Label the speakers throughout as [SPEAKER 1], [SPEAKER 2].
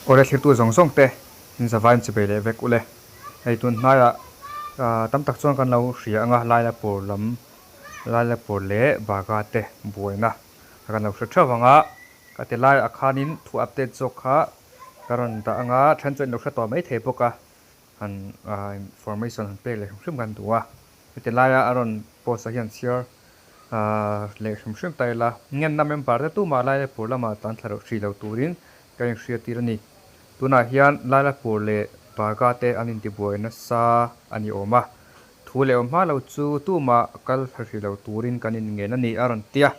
[SPEAKER 1] Awle thlirtu zawng zawng te in zavain chibei leh vek ule. Hei tun hnaiah tam tak chuan kan lo hria anga Lailapur lam Lailapur leh Baga te buaina kan lo hre theuh anga ka ti laiah khanin thu update zawk kha ka rawn dah anga then chuan in lo hre tawh maithei bawk a han information han pek leh hrim hrim kan duh a. Heti laia a rawn post ah hian chhiar leh hrim hrim ta ila, ngenna member te tumah Lailapur lamah tan thla reuh hrih lo turin ka inhriat tir a ni. Tunah hian Lailapur leh Baga te an intibuai nasa a ni awm a, thu leh awm hma lo chu tumah kal thla hrih lo turin kan inngen a ni a rawn ti a,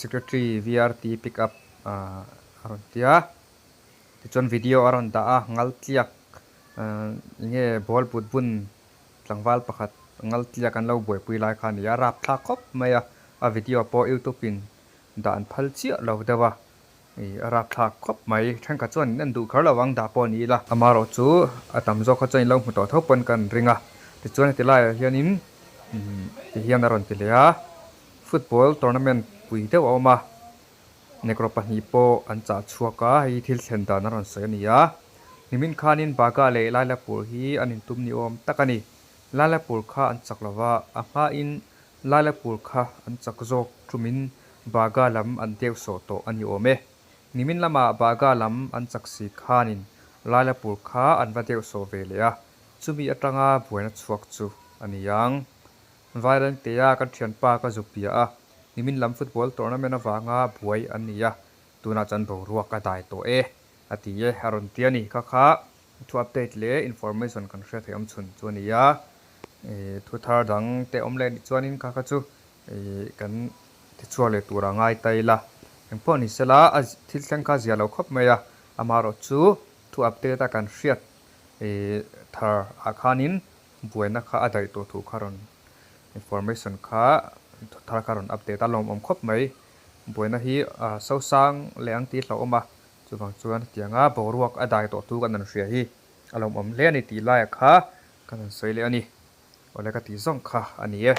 [SPEAKER 1] Secretary VRT pick up a rawn ti a. Tichuan video a rawn dah a, ngaltliak enge ball but bun Tlangval pakhat ngaltliak an lo buaipui lai kha a ni a, rapthlak khawp mai a, a video pawh youtube in dah an phal chiah lo deuh a, ih a rapthlak khawp mai, thenkhat chuan in en duh kher lo ang dah pawh a ni ila. Amaherawh chu a tam zawk kha chuan in lo hmu tawh tho pawn kan ring a, tichuan heti laiah hianin tihian a rawn ti leh a, football tournament pui deuh a awm a, Negro pahnih pawh an chah chhuak a, hei hi thil thlen dan a rawn sawi a ni a. Nimin khanin Baga leh Lailapur hi an intum ni awm tak a ni. Lailapur kha an chak lo va, a hmain Lailapur kha an chak zawk thumin Baga lam an deuh sawh tawh a ni awm e. Nimin lamah Baga lam an chak si khanin Lailapur kha an va deuh sawh ve leh a, chumi atanga buaina chhuak chu a ni ang. Vairengtea kan thianpa ka zuk bia a, nimin lam football tournament avanga buai an ni a, tunah chuan boruak a dai tawh e a ti e, a rawn ti a ni. Kha kha thu update leh information kan hria thei awm chhun chu a ni a, thu thar dang te awm leh nih chuanin kha kha chu kan ti chhuak leh tur a ngai ta ila. Engpawh ni sela a thil thleng kha zia lo khawp mai a, amaherawh chu thu update a kan hriat thar ah khanin Buaina kha a daih tawh thu kha rawn information kha thar kha rawn update a lawmawm khawp mai. Buaina hi sosang leh ang tih hlauhawm a, chuvang chuan hetianga boruak a dai tawh thu kan rawn hria hi a lawmawm hle a ni tih laiah kha kan rawn sawi leh a ni. Awle ka tih zawng kha a ni e.